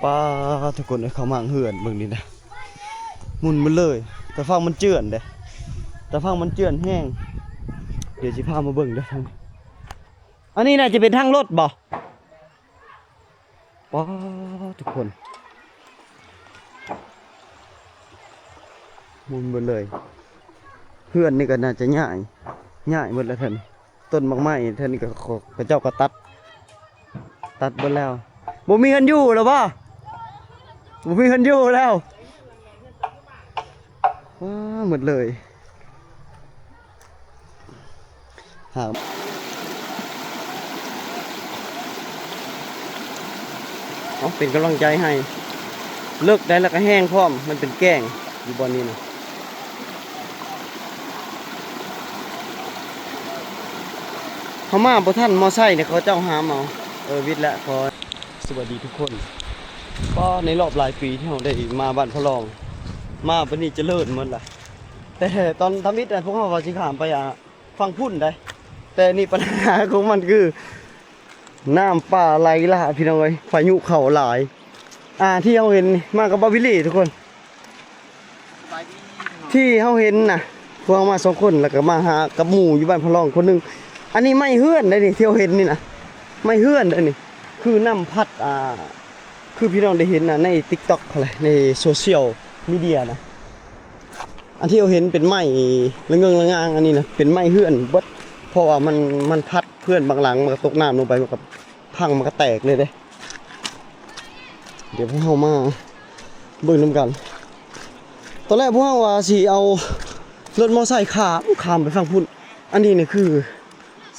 ປາດ ທຸກຄົນເອີຍ ເຂົ້າມາເຮືອນເບິ່ງນີ້ນະ ໝຸ່ນໝົດເລີຍ. ຕາຝັ່ງມັນເຈື່ອນເດ້ ຕາຝັ່ງມັນເຈື່ອນແຮງ. ດຽວຊິພາມາເບິ່ງເດີ. ອັນນີ້ໜ້າຈະເປັນທາງລົດບໍ່? ປາດ ທຸກຄົນ ໝຸ່ນເບິດເລີຍ. ເຮືອນນີ້ກໍໜ້າຈະຍ້າຍ ຍ້າຍເບິດແລ້ວ. ທ່ານ ຕົ້ນໝາກໄມ້ ທ່ານນີ້ກໍ ເຂົາເຈົ້າກໍຕັດ ຕັດເບິດແລ້ວ. ບໍ່ມີເຮືອນຢູ່ແລ້ວບໍ່? ບໍ່ມີເຮືອນຢູ່ແລ້ວ. ວ້າ ໝົດເລີຍ. ຫາ ເອົາ ເປັນກຳລັງໃຈໃຫ້. ເລິກໄດ໋ ແລ້ວກໍແຮງພ້ອມ. ມັນເປັນແກ້ງຢູ່ບ່ອນນີ້ນະ. ເຮົາມາບໍ່ທັນ ມໍໄຊນີ້ເຂົາເຈົ້າຫາມເອົາ. ເອີ ວິດແລ້ວ. ຂໍ ສະບາຍດີທຸກຄົນ. ກໍໃນລອບຫຼາຍປີທີ່ເຮົາໄດ້ມາບ້ານພະລອງ ມາປານນີ້ຈະເລີນໝົດລະ. ແຕ່ຕອນທຳອິດນະ ພວກເຮົາວ່າຊິຂ້າມໄປ ອ່າ ຝັ່ງພຸ້ນໄດ໋ ແຕ່ນີ້ປັນຫາຂອງມັນຄື ນ້ຳປ່າໄຫຼຫຼາກ ພີ່ນ້ອງເອີຍ. ພາຍຸເຂົ້າຫຼາຍ. ອ່າ ທີ່ເຮົາເຫັນ ມາກັບບ່າວວິລລີ ທຸກຄົນ. ສະບາຍດີພີ່ນ້ອງ. ທີ່ເຮົາເຫັນນະ ພວກເຮົາມາສອງຄົນ ແລ້ວກໍມາຫາກັບໝູ່ຢູ່ບ້ານພະລອງຄົນໜຶ່ງ. ອັນນີ້ໄມ້ເຮືອນໄດ໋ນີ້ ທີ່ເຮົາເຫັນນີ້ນະ ໄມ້ເຮືອນໄດ໋ນີ້. ຄືນ້ຳພັດ ອ່າ ຄືພີ່ນ້ອງໄດ້ເຫັນນະ ໃນຕິກຕັອກຫັ້ນແຫຼະ ໃນໂຊຊຽວມີເດຍນະ. ອັນທີ່ເຮົາເຫັນເປັນໄມ້ລະເງິງລະງາງ ອັນນີ້ນະ ເປັນໄມ້ເຮືອນເບິດ ເພາະວ່າມັນ ມັນພັດ ເຮືອນບາງຫຼັງມັນກໍຕົກນ້ຳລົງໄປ ມັນກໍພັງ ມັນກໍແຕກເລີຍເດ້. ດຽວພວກເຮົາມາເບິ່ງນຳກັນ. ຕອນແລກພວກເຮົາວ່າຊິເອົາລົດມໍໄຊຂ້າມ ຂ້າມໄປຝັ່ງພຸ້ນ. ອັນນີ້ນີ້ຄື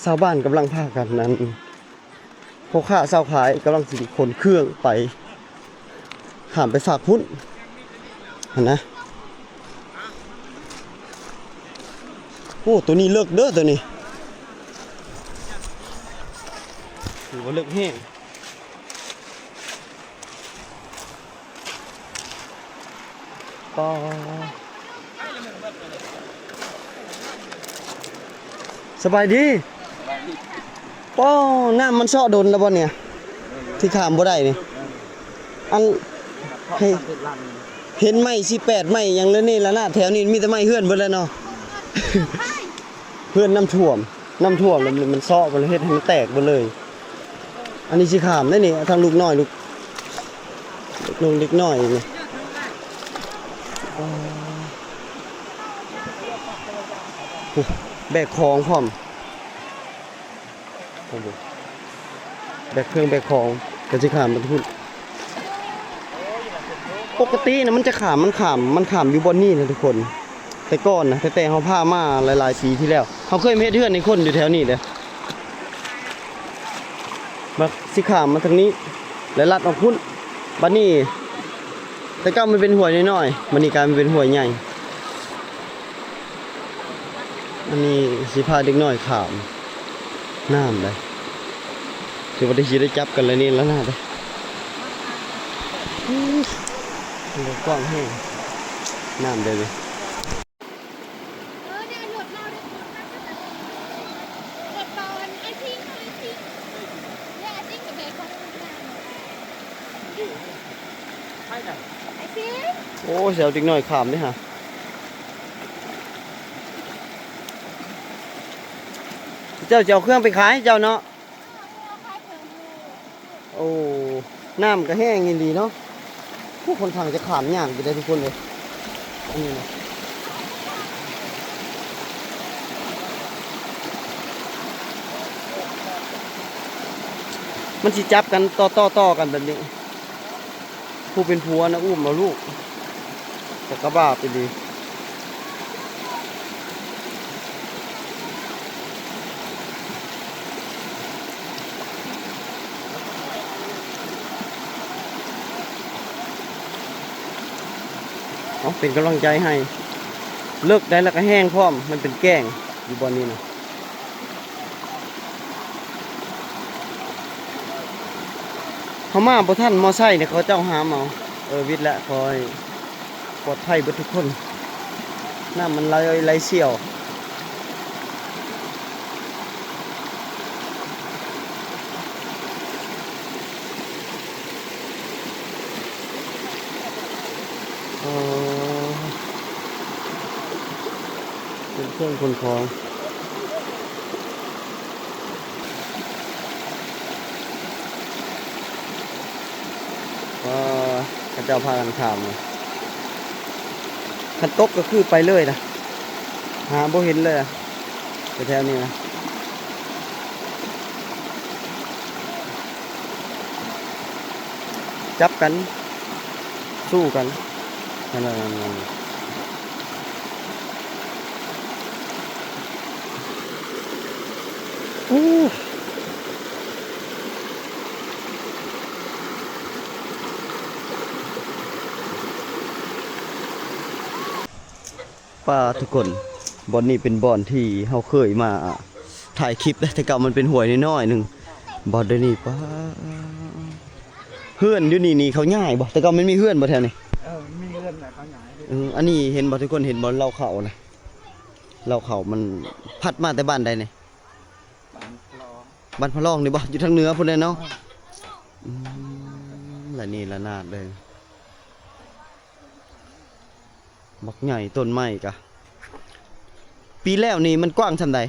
ຊາວບ້ານກຳລັງພາກັນນັ້ນ ພໍ່ຄ້າຊາວຂາຍກຳລັງຊິຂົນເຄື່ອງໄປ ຂ້າມໄປຟາກພຸ້ນຫັ້ນນະ. ໂອ້ ໂຕນີ້ເລິກເດີ ໂຕນີ້ ຖືວ່າເລິກແຮງ. ປາ ສະບາຍດີ. ປາ ນ້ຳມັນເຊາະດົນແລ້ວບໍ່ນີ້ ທີ່ຂ້າມບໍ່ໄດ້ນີ້? ອັນ ເຫັນໄມ້ສີ່ແປດ ໄມ້ຫຍັງລະເນລະນາດ ແຖວນີ້ມີແຕ່ໄມ້ເຮືອນເບິດແລ້ວເນາະ. ເຮືອນນ້ຳຖ້ວມ ນ້ຳຖ້ວມແລ້ວມັນເຊາະ ມັນເຮັດໃຫ້ມັນແຕກເບິດເລີຍ. ອັນນີ້ຊິຂ້າມໄດ້ນີ້ ທັງລູກນ້ອຍ ລູກ ລູກເດັກນ້ອຍນີ້. ໂອ້ ແບກຂອງພ້ອມ. ແບກເຄື່ອງແບກຂອງ ກໍຊິຂ້າມໄປພຸ້ນ. ປົກກະຕິນະ ມັນຈະຂ້າມ ມັນຂ້າມ ມັນຂ້າມຢູ່ບ່ອນນີ້ນະທຸກຄົນ. ແຕ່ກ່ອນນະ ແຕ່ ແຕ່ເຮົາພາມາຫຼາຍໆປີທີ່ແລ້ວ ເຮົາເຄີຍມາເຮັດເຮືອນໃຫ້ຄົນຢູ່ແຖວນີ້ເດ້. ມັກຊິຂ້າມມາທາງນີ້ ແລ້ວລັດອອກພຸ້ນ. ບັດນີ້ ແຕ່ເກົ່າມັນເປັນຫ້ວຍນ້ອຍໆ ບັດນີ້ກາຍມາເປັນຫ້ວຍໃຫຍ່. ອັນນີ້ຊິພາເດັກນ້ອຍຂ້າມນ້ຳໄດ໋. ຖືວ່າໄດ້ ຊິໄດ້ຈັບກັນແລ້ວນີ້ລະນະເດ້. ໂອ້ ກວ້າງແຮງ ນ້ຳເດ້. ໂອ້ ຊິເອົາເດັກນ້ອຍຂ້າມເດ້ຫະ. ເຈົ້າຈະເອົາເຄື່ອງໄປຂາຍເຈົ້າເນາະ? ໂອ້ ນ້ຳກໍແຮງອີ່ຫຼີເນາະ. ໂອ້ ຂ້ອນຂ້າງຈະຂ້າມຍາກຢູ່ເດ້ທຸກຄົນເອີຍ. ອັນນີ້ນະ ມັນຊິຈັບກັນຕໍ່ໆກັນແບບນີ້. ຜູ້ເປັນຜົວນະ ອຸ້ມເອົາລູກ ແຕ່ກໍບາບອີ່ຫຼີ. ເອົາ ເປັນກຳລັງໃຈໃຫ້. ເລິກໄດ໋ ແລ້ວກໍແຮງພ້ອມ. ມັນເປັນແກ້ງຢູ່ບ່ອນນີ້ນະ. ເຮົາມາບໍ່ທັນ ມໍໄຊນີ້ເຂົາເຈົ້າຫາມເອົາ. ເອີ ວິດແລ້ວ ຂໍໃຫ້ປອດໄພເບິດທຸກຄົນ. ນ້ຳມັນໄຫຼ ໄຫຼສ່ຽວ. ອໍ ເປັນເຄື່ອງຂົນຂອງ. ອໍ ເຂົາເຈົ້າພາກັນຂ້າມ. ຄັນຕົກກໍຄືໄປເລີຍນະ ຫາບໍ່ເຫັນເລີຍ. ແຖວໆນີ້ນະ ຈັບກັນ ສູ້ກັນ ນັ້ນໆ ໂອ້ ປ້າ ທຸກຄົນ ບ່ອນນີ້ເປັນບ່ອນທີ່ເຮົາເຄີຍມາຖ່າຍຄລິບເດ້ ແຕ່ເກົ່າມັນເປັນຫ້ວຍນ້ອຍໆໜຶ່ງ ບໍ່ ດຽວນີ້ ປ້າ ເຮືອນຢູ່ນີ້ນີ້ເຂົາຍ້າຍບໍ່? ແຕ່ເກົ່າມັນມີເຮືອນບໍ່ແຖວນີ້? ເອີ ມີເຮືອນແຫຼະ ເຂົາຍ້າຍເດ້. ເອີ ອັນນີ້ເຫັນບໍ່ ທຸກຄົນເຫັນບໍ່ ເລົ້າເຂົ້ານະ ເລົ້າເຂົ້າມັນພັດມາແຕ່ບ້ານໃດນີ້? ບ້ານພະລອງ ບ້ານພະລອງນີ້ບໍ່? ຢູ່ທາງເໜືອພຸ້ນແຫຼະເນາະ. ເອີ ອືມ ລະເນລະນາດເລີຍ. ບັກໃຫຍ່ ຕົ້ນໄມ້ກະ ປີແລ້ວນີ້ມັນກວ້າງສ່ຳໃດ?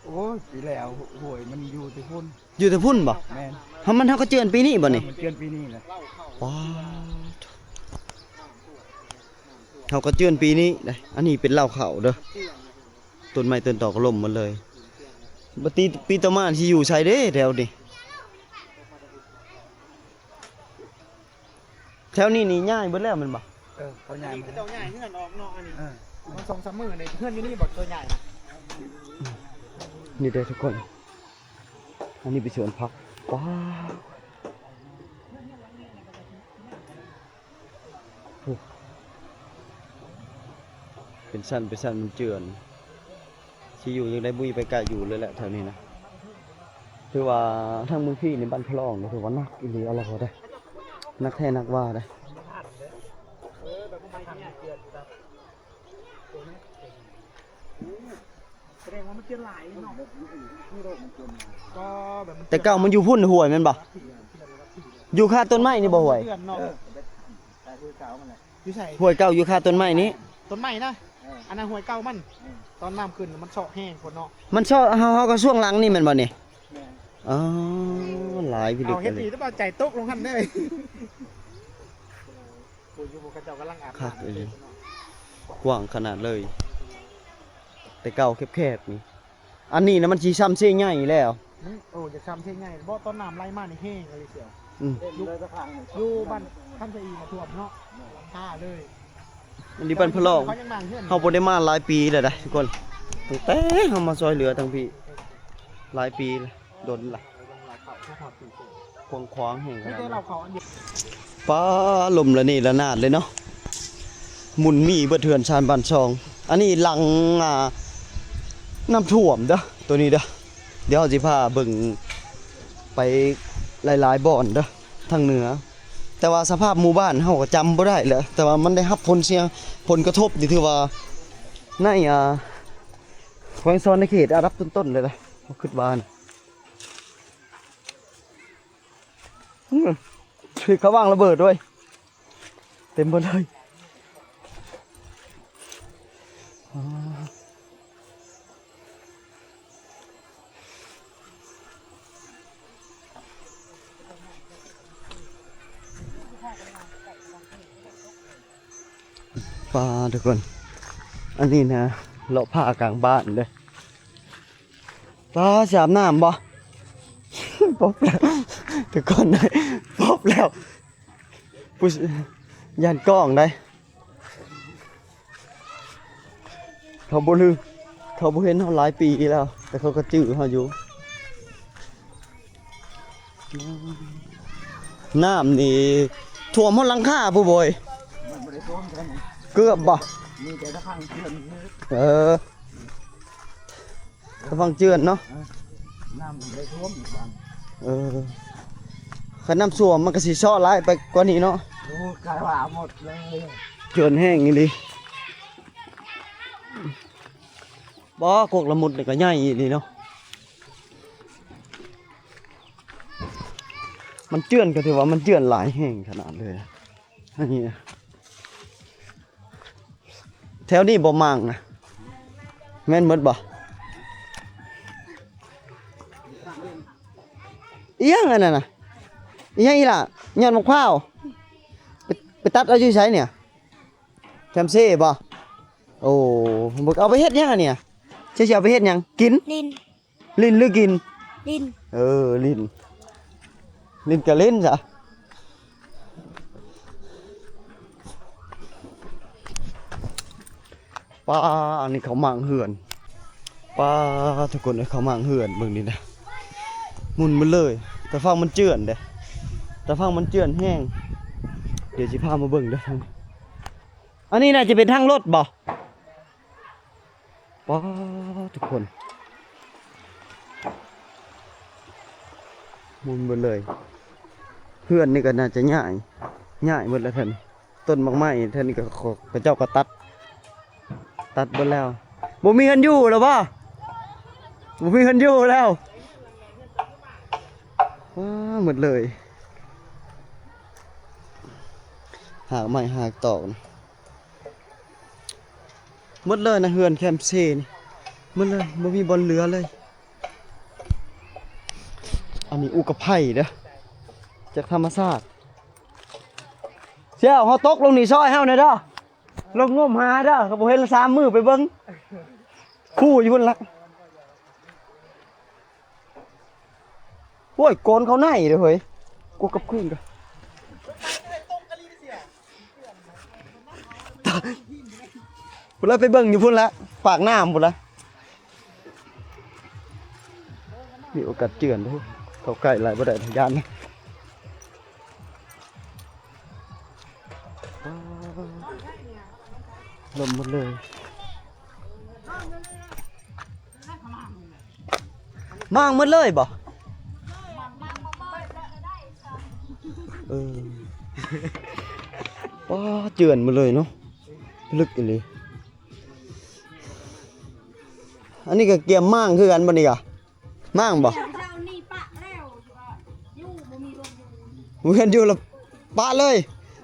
ໂອ້ຍ ປີແລ້ວຫ້ວຍມັນຢູ່ແຕ່ພຸ້ນ. ຢູ່ແຕ່ພຸ້ນບໍ່? ແມ່ນ. ເຮົາ ມັນ ເຮົາກໍເຈື່ອນປີນີ້ບໍ່ນີ້? ເອີ ມັນເຈື່ອນປີນີ້ແຫຼະ. ປາດ ເຮົາກໍເຈື່ອນປີນີ້ເດ້. ອັນນີ້ເປັນເລົ້າເຂົ້າເດີ ຕົ້ນໄມ້ຕົ້ນຕອກກໍລົ້ມໝົດເລີຍ. ບັດປີ ປີຕໍ່ມາຊິຢູ່ໃສເດ້ແຖວນີ້? ແຖວນີ້ນີ້ຍ້າຍເບິດແລ້ວແມ່ນບໍ່? ເອີ ເຂົາຍ້າຍໝົດ ເຂົາເຈົ້າຍ້າຍເຮືອນອອກເນາະ. ອັນນີ້ ເອີ ມັນສອງສາມມື້ນີ້ ເຮືອນຢູ່ນີ້ບໍ່ ໂຕຍ້າຍ? ນີ້ເດີທຸກຄົນ ອັນນີ້ເປັນສວນຜັກ. ວ້າວ ໂອ້ ເປັນຊັ້ນເປັນຊັ້ນ ມັນເຈື່ອນ. ຊິຢູ່ຈັ່ງໃດ ບໍ່ມີໃຜກ້າຢູ່ເລີຍແຫຼະແຖວນີ້ນະ. ຖືວ່າທາງເມືອງພີນີ້ບ້ານພະລອງນີ້ ຖືວ່າໜັກອີ່ຫຼີ ອາລະວະເດ້ ໜັກແທ້ໜັກວ່າເດ້. ສະແດງວ່າມັນຈະຫຼາຍເນາະ ກໍແບບມັນ ແຕ່ເກົ່າມັນຢູ່ພຸ້ນຫ້ວຍແມ່ນບໍ່? ຢູ່ຄາຕົ້ນໄມ້ນີ້ບໍ່ຫ້ວຍ? ເພື່ອນເນາະ ເອີ ຢູ່ໃສ? ຫ້ວຍເກົ່າຢູ່ຄາຕົ້ນໄມ້ນີ້ ຕົ້ນໄມ້ນະ. ເອີ ອັນນັ້ນຫ້ວຍເກົ່າມັນ ເອີ ຕອນນ້ຳຂຶ້ນມັນເຊາະແຮງໂພດເນາະ. ມັນເຊາະ ເຮົາ ເຮົາກໍຊ່ວງຫຼັງນີ້ແມ່ນບໍ່ນີ້? ແມ່ນ. ອໍ ຫຼາຍພິລຶກ ເອົາເຮັດດີແຕ່ວ່າໃຈຕົກລົງຫັ້ນເດ້. ໂອ້ຍ ຢູ່ພວກເຂົາເຈົ້າກຳລັງອາບນ້ຳ ຄັກອີ່ຫຼີ ກວ້າງຂະໜາດເລີຍ ແຕ່ເກົ່າແຄບໆນີ້. ອັນນີ້ນະມັນຊິຊ່ຳເຊໃຫຍ່ແລ້ວ. ມັນ ໂອ້ ຈະຊ່ຳເຊໃຫຍ່ບໍ່? ຕອນນ້ຳໄຫຼມານີ້ແຮງອີ່ຫຼີເຊຍ. ອືມ ຢູ່ ຢູ່ບ້ານຄຳຊະອີນະຖ້ວມເນາະ ຫຼັງຄາເລີຍ. ອັນນີ້ບ້ານພະລອງ ເຮົາບໍ່ໄດ້ມາຫຼາຍປີແລ້ວເດ້ທຸກຄົນ ຕັ້ງແຕ່ເຮົາມາຊ່ວຍເຫຼືອທາງພີ້ຫຼາຍປີແລ້ວ ດົນລະ ກວ້າງຂວາງແຮງຂະໜາດນັ້ນ. ປ້າ ລົມລະເນລະນາດເລີຍເນາະ ໝຸ່ນມີເບິດເຮືອນຊານບ້ານຊ່ອງ. ອັນນີ້ຫຼັງ ອ່າ ນ້ຳຖ້ວມເດີ ໂຕນີ້ເດີ. ດຽວເຮົາຊິພາເບິ່ງໄປຫຼາຍໆບ່ອນເດີ ທາງເໜືອ. ແຕ່ວ່າສະພາບໝູ່ບ້ານເຮົາກໍຈຳບໍ່ໄດ້ແຫຼະ ແຕ່ວ່າມັນໄດ້ຮັບຜົນເສຍ ຜົນກະທົບນີ້ ຖືວ່າໃນ ອ່າ ແຂວງສະຫວັນນະເຂດອັນດັບຕົ້ນໆເລີຍນະ ເຮົາຄິດວ່ານະ. ອືມ ຖືກເຂົາວາງລະເບີດດ້ວຍ ເຕັມເບິດເລີຍ. ປ້າ ທຸກຄົນ ອັນນີ້ນະ ເລາະຜ້າກາງບ້ານເດີ້. ປ້າ ຊິອາບນ້ຳບໍ່? ປົບແລ້ວ ທຸກຄົນ ປົບແລ້ວ. ຜູ້ ຢ້ານກ້ອງໄດ໋ ເຂົາບໍ່ລືມ ເຂົາບໍ່ເຫັນເຮົາຫຼາຍປີແລ້ວ ແຕ່ເຂົາກໍຈື່ເຮົາຢູ່. ນ້ຳນີ້ຖ້ວມຮອດຫຼັງຄາພຸ້ນບໍຍ? ມັນບໍ່ໄດ້ຖ້ວມເທື່ອນີ້ ເກືອບບໍ່? ມີແຕ່ຕະພັງເຈື່ອນ. ເອີ ຕະພັງເຈື່ອນເນາະ. ເອີ ນ້ຳໄດ້ຖ້ວມອີກບາງ. ເອີ ຄັນນ້ຳຖ້ວມມັນກໍຊິເຊາະຫຼາຍໄປກວ່ານີ້ເນາະ. ໂອ້ ກາຍວ່າໝົດເລີຍ ເຈື່ອນແຮງອີ່ຫຼີ. ບໍ່ ກົກລະມຸດນີ້ກໍໃຫຍ່ອີ່ຫຼີເນາະ. ມັນເຈື່ອນ ກໍຖືວ່າມັນເຈື່ອນຫຼາຍແຮງຂະໜາດເລີຍ. ອັນນີ້ນະ ແຖວນີ້ບໍ່ໝ່າງນະ ແມ່ນໝົດບໍ່? ອີຫຍັງອັນນັ້ນນະ? ອີຫຍັງອີ່ຫຼ້າ? ຍອດໝາກພ້າວ? ໄປ ໄປຕັດເອົາຢູ່ໃສນີ້? ແຄມເຊບໍ່? ໂອ້ ເອົາໄປເຮັດຫຍັງອັນນີ້? ເຈົ້າຊິເອົາໄປເຮັດຫຍັງ? ກິນ? ຫຼິ້ນ. ຫຼິ້ນຫຼືກິນ? ຫຼິ້ນ. ເອີ ຫຼິ້ນ ຫຼິ້ນກະຫຼິ້ນຊະ. ປ້າ ອັນນີ້ເຂົາໝ່າງເຮືອນ. ປ້າ ທຸກຄົນເອີຍ ເຂົາໝ່າງເຮືອນ ເບິ່ງນີ້ນະ ໝຸ່ນໝົດເລີຍ. ແຕ່ຝັ່ງມັນເຈື່ອນເດ້ ແຕ່ຝັ່ງມັນເຈື່ອນແຮງ. ດຽວຊິພາມາເບິ່ງເດີ ທາງ ອັນນີ້ໜ້າຈະເປັນທາງລົດບໍ່? ປ້າ ທຸກຄົນ ໝຸ່ນເບິດເລີຍ. ເຮືອນນີ້ກໍໜ້າຈະຍ້າຍ ຍ້າຍໝົດແລ້ວທ່ານ. ຕົ້ນໝາກໄມ້ທ່ານນີ້ກໍ ເຂົາເຈົ້າກໍຕັດ ຕັດເບິດແລ້ວ. ບໍ່ມີເຮືອນຢູ່ແລ້ວບໍ່? ບໍ່ມີເຮືອນຢູ່ແລ້ວ. ວ້າ ໝົດເລີຍ ຮາກໄມ້ຮາກຕອກ. ໝົດເລີຍນະ ເຮືອນແຄມເຊນີ້ ໝົດເລີຍ ບໍ່ມີບ່ອນເຫຼືອເລີຍ. ອັນນີ້ອຸກະໄພເດີ ຈາກທຳມະຊາດ. ສ່ຽວ ເຮົາຕົກລົງນີ້ຊ່ອຍເຮົາແດ່ເດີ ລົງງົມຫາເດີ ກໍບໍ່ເຫັນສາມມື້ໄປເບິ່ງ ຄູ່ຢູ່ພຸ້ນລະ. ໂອ້ຍ ໂກນເຂົ້າໃນເດ້ເຮີ້ຍ ກູກັບຄືນກະ ພຸ້ນລະ ໄປເບິ່ງຢູ່ພຸ້ນລະ ປາກນ້ຳພຸ້ນລະ. ມີໂອກາດເຈື່ອນເດ້ ເຂົ້າໃກ້ຫຼາຍບໍ່ໄດ້ ຢ້ານນະ. ລົ້ມໝົດເລີຍ ມ້າງໝົດເລີຍບໍ່? ເອີ ປ້າ ເຈື່ອນໝົດເລີຍເນາະ ເລິກອີ່ຫຼີ. ອັນນີ້ກໍກຽມມ້າງຄືກັນບໍ່ນີ້ກະ? ມ້າງບໍ່? ເຈົ້ານີ້ປະແລ້ວ ຢູ່ບໍ່ມີລົມຢູ່ ເຮືອນຢູ່ລະປະເລີຍ.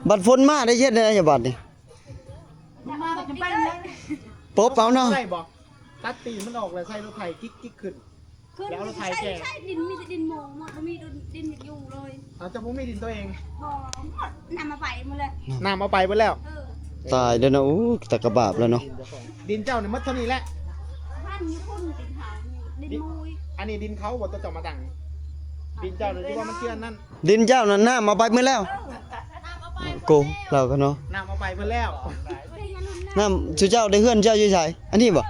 ບັດຝົນມາໄດ້ເຮັດແນວໃດບັດນີ້? ປົບເອົາເນາະ ໄດ້ບໍ່? ຕັດຕີນມັນອອກແລ້ວໃສ່ລົດໄຖກິກໆຂຶ້ນ ຂຶ້ນ ແລ້ວເອົາລົດໄຖແກ່ ໃຊ້ ໃຊ້ດິນ ມີແຕ່ດິນໂມງໝົດ ບໍ່ມີດິນ ດິນຢູ່ເລີຍ. ເອົາ ເຈົ້າບໍ່ມີດິນຕົວເອງ? ບໍ່ ໝົດ ນ້ຳເອົາໄປໝົດເລີຍ ນ້ຳເອົາໄປເບິດແລ້ວ. ເອີ ຕາຍແລ້ວເນາະ ໂອ້ ຕາກະບາບແລ້ວເນາະ. ດິນເຈົ້ານີ້ໝົດເທົ່ານີ້ແຫຼະ ພັນຢູ່ພຸ້ນ ດິນເຮົາ ດິນມູອີກ. ອັນນີ້ດິນເຂົາບໍ່ ຕົວເຈົ້າມາຕັ້ງ ດິນເຈົ້ານີ້ທີ່ວ່າມັນເຈື່ອນນັ້ນ ດິນເຈົ້ານັ້ນນ້ຳເອົາໄປໝົດແລ້ວ. ເອີ ໂກ ລາວກໍເນາະ ນ້ຳເອົາໄປເບິດແລ້ວ. ນ້ຳຊຸເຈົ້າໄດ້ ເຮືອນເຈົ້າຢູ່ໃສ? ອັນນີ້ບໍ່?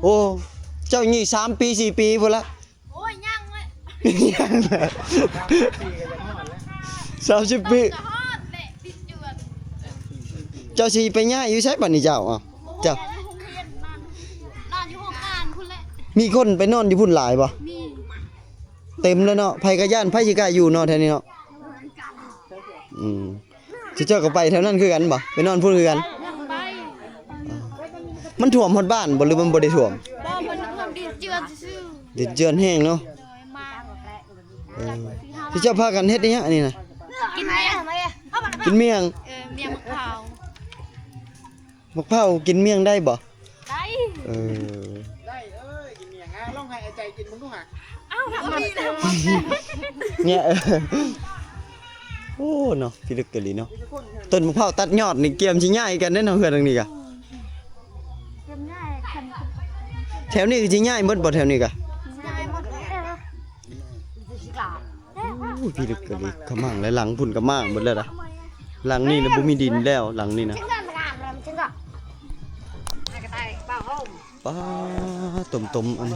ໂອ້ ເຈົ້ານີ້ສາມປີສີ່ປີພຸ້ນລະ. ໂອ້ຍ ຍັງເວີຍ ຍັງ ສາມສິບປີ ກໍຮອດແຫຼະ ຕິດເດືອນ. ເຈົ້າຊິໄປຍ້າຍຢູ່ໃສບັດນີ້ເຈົ້າ? ເອົ້າ ເຈົ້າ ນອນຢູ່ໂຮງຮຽນ ນອນ ນອນຢູ່ໂຮງງານພຸ້ນແຫຼະ. ມີຄົນໄປນອນຢູ່ພຸ້ນຫຼາຍບໍ່? ມີ ເຕັມແລ້ວເນາະ ໃຜກໍຢ້ານ ໃຜຊິກ້າຢູ່ເນາະ ແຖວນີ້ເນາະ. ອືມ ເຈົ້າກໍໄປແຖວນັ້ນຄືກັນບໍ່? ໄປນອນພຸ້ນຄືກັນ? ໄປ ມັນຖ້ວມຮອດບ້ານບໍ່ ຫຼືມັນບໍ່ໄດ້ຖ້ວມ? ບໍ່ ມັນຖ້ວມດິນເຈື່ອນຊື່ໆ. ດິນເຈື່ອນແຮງເນາະ. ໂດຍ ມາ ເອີ ເຈົ້າພາກັນເຮັດອີຫຍັງອັນນີ້ນະ? ກິນໝ້ຽງ ກິນໝ້ຽງ. ເອີ ໝ້ຽງໝາກພ້າວ ໝາກພ້າວກິນໝ້ຽງໄດ້ບໍ່? ໄດ້ ເອີ ໄດ້ເອີຍ ກິນໝ້ຽງ. ອ່າ ລອງໃຫ້ອາໄຈກິນເບິ່ງດູຫາ. ອ້າວ ເອົາໝົດແລ້ວ ເອີ ໂອ້ເນາະ ພິລຶກກະລີເນາະ. ຕົ້ນໝາກພ້າວຕັດຍອດນີ້ ກຽມຊິຍ້າຍກັນເດ້ເນາະ ເຮືອນຫຼັງນີ້ກະ ກຽມຍ້າຍ. ແຖວນີ້ຊິຍ້າຍໝົດບໍ່ ແຖວນີ້ກະ? ຍ້າຍໝົດແລ້ວ. ໂອ້ຍ ພິລຶກກະລີ ຂະໝ້າງຫຼາຍຫຼັງພຸ້ນ ຂະໝ້າງໝົດແລ້ວນະ. ຫຼັງນີ້ນະບໍ່ມີດິນແລ້ວ ຫຼັງນີ້ນະ. ປ້າ ຕົມໆ ອັນ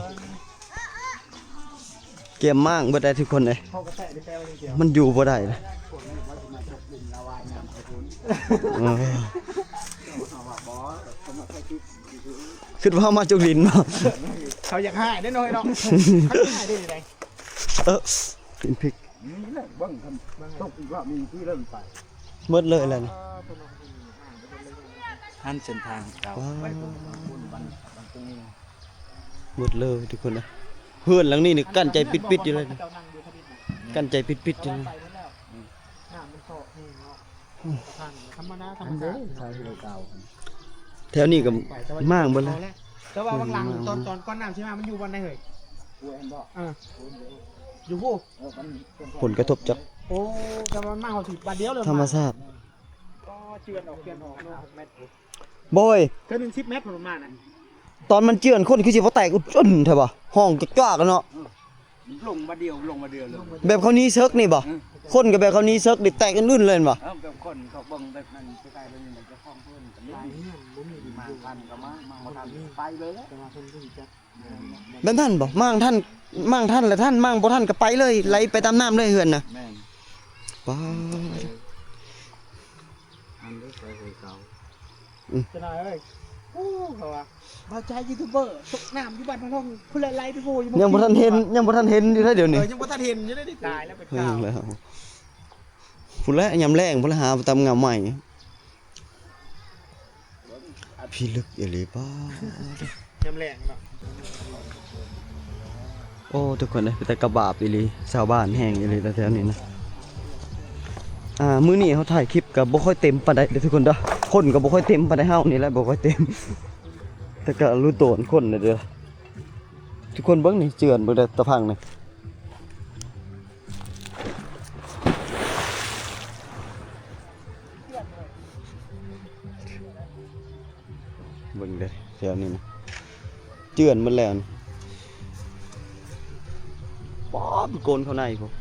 ກຽມມ້າງເບິດໄດ໋ທຸກຄົນເອີຍ ມັນຢູ່ບໍ່ໄດ້ນະ. ເອີ ຄິດວ່າເຮົາມາຈົກດິນເນາະ. ເຂົາຢາກຫາຍເດ້ນ້ອຍເນາະ ເຂົາຢາກຫາຍໄດ້ຈັ່ງໃດ? ເອີ ກິນພິກ ນີ້ແຫຼະ ເບິ່ງ ຕົກອີກລອບໜຶ່ງທີ່ເລີ່ມໄປ ໝົດເລີຍແຫຼະນີ້. ຫັ້ນເສັ້ນທາງເກົ່າ ໝົດເລີຍທຸກຄົນເອີຍ. ເຮືອນຫຼັງນີ້ນີ້ກັ້ນໃຈປິດໆຢູ່ເລີຍ ກັ້ນໃຈປິດໆຢູ່ເລີຍ. ນ້ຳມັນຊອກແຮງເນາະ ທາງທຳມະດາທຳມະຊາດ. ແຖວນີ້ກໍມ້າງເບິດແລ້ວ. ແຕ່ວ່າຫວ່າງຫຼັງ ຕອນ ຕອນກ່ອນນ້ຳຊິມາ ມັນຢູ່ບ່ອນໃດເຮີ້ຍ? ເອີ ຢູ່ພຸ້ນ. ຜົນກະທົບຈາກ ໂອ້ ແຕ່ວ່າມັນມາຮອດທີ່ບາດດຽວເລີຍ ທຳມະຊາດ. ກໍເຈື່ອນອອກ ເຈື່ອນອອກເນາະ ແມັດ ບໍ່ເອີຍ ເທື່ອໜຶ່ງສິບແມັດ ມັນມານະ. ຕອນມັນເຈື່ອນ ຄົນຄືຊິບໍ່ແຕກ ອຶ້ນແທ້ວະ ຮ້ອງຈາກໆເນາະ. ເອີ ມັນລົງບາດດຽວ ລົງບາດດຽວເລີຍ ແບບເຂົາໜີເສິກນີ້ບໍ່? ເອີ ຄົນກໍແບບເຂົາໜີເສິກນີ້ ແຕກອຶ້ນໆເລີຍແມ່ນບໍ່? ເອີ ແບບຄົນເຂົາເບິ່ງແບບນັ້ນ ໄປໄປເບິ່ງເຈົ້າຂອງເພິ່ນກໍມີ ມາທັນກໍມາ ມາບໍ່ທັນໄປເລີຍແຫຼະ. ແບບນັ້ນບໍ່? ມ້າງທັນ ມ້າງທັນລະທັນ ມ້າງບໍ່ທັນກໍໄປເລີຍ ໄຫຼໄປຕາມນ້ຳເລີຍເຮືອນນະ. ແມ່ນ ປາດ ອັນນີ້ໄປເຮືອນເກົ່າ ອືມ ຈະໜ້ອຍເອີຍ. ໂອ້ ເຂົາວ່າ ບ່າວຈາຍຢູທູບເບີ ຕົກນ້ຳຢູ່ບ້ານພະລົງ ພຸ້ນແຫຼະ ໄຫຼໄປໂຫຢູ່ ຍັງບໍ່ທັນເຫັນ ຍັງບໍ່ທັນເຫັນຢູ່ເດ້ດຽວນີ້. ເອີ ຍັງບໍ່ທັນເຫັນຢູ່ເດ້ ຕາຍແລ້ວ ເປັນຂ່າວ ພຸ້ນແຫຼະ ຍາມແລງພຸ້ນແຫຼະ ຫາຕາມເຫງົາໄມ້. ພິລຶກອີ່ຫຼີ ປ້າດ ຍາມແລງເນາະ. ໂອ້ ທຸກຄົນເອີຍ ເປັນຕາກະບາບອີ່ຫຼີ ຊາວບ້ານແຮງອີ່ຫຼີແຖວໆນີ້ນະ. ອ່າ ມື້ນີ້ເຮົາຖ່າຍຄລິບກໍບໍ່ຄ່ອຍເຕັມປານໃດເດີທຸກຄົນເດີ ຄົນກໍບໍ່ຄ່ອຍເຕັມປານໃດ ເຮົານີ້ແຫຼະບໍ່ຄ່ອຍເຕັມ ແຕ່ກໍລຸໂຕນຄົນເດີ. ທຸກຄົນເບິ່ງນີ້ ເຈື່ອນເບິ່ງເດີ ຕາພັງນີ້. ເບິ່ງເດີ ແຖວນີ້ນະ ເຈື່ອນໝົດແລ້ວນີ້. ປ້າ ມັນໂກນເຂົ້າໃນພຸ້ນ.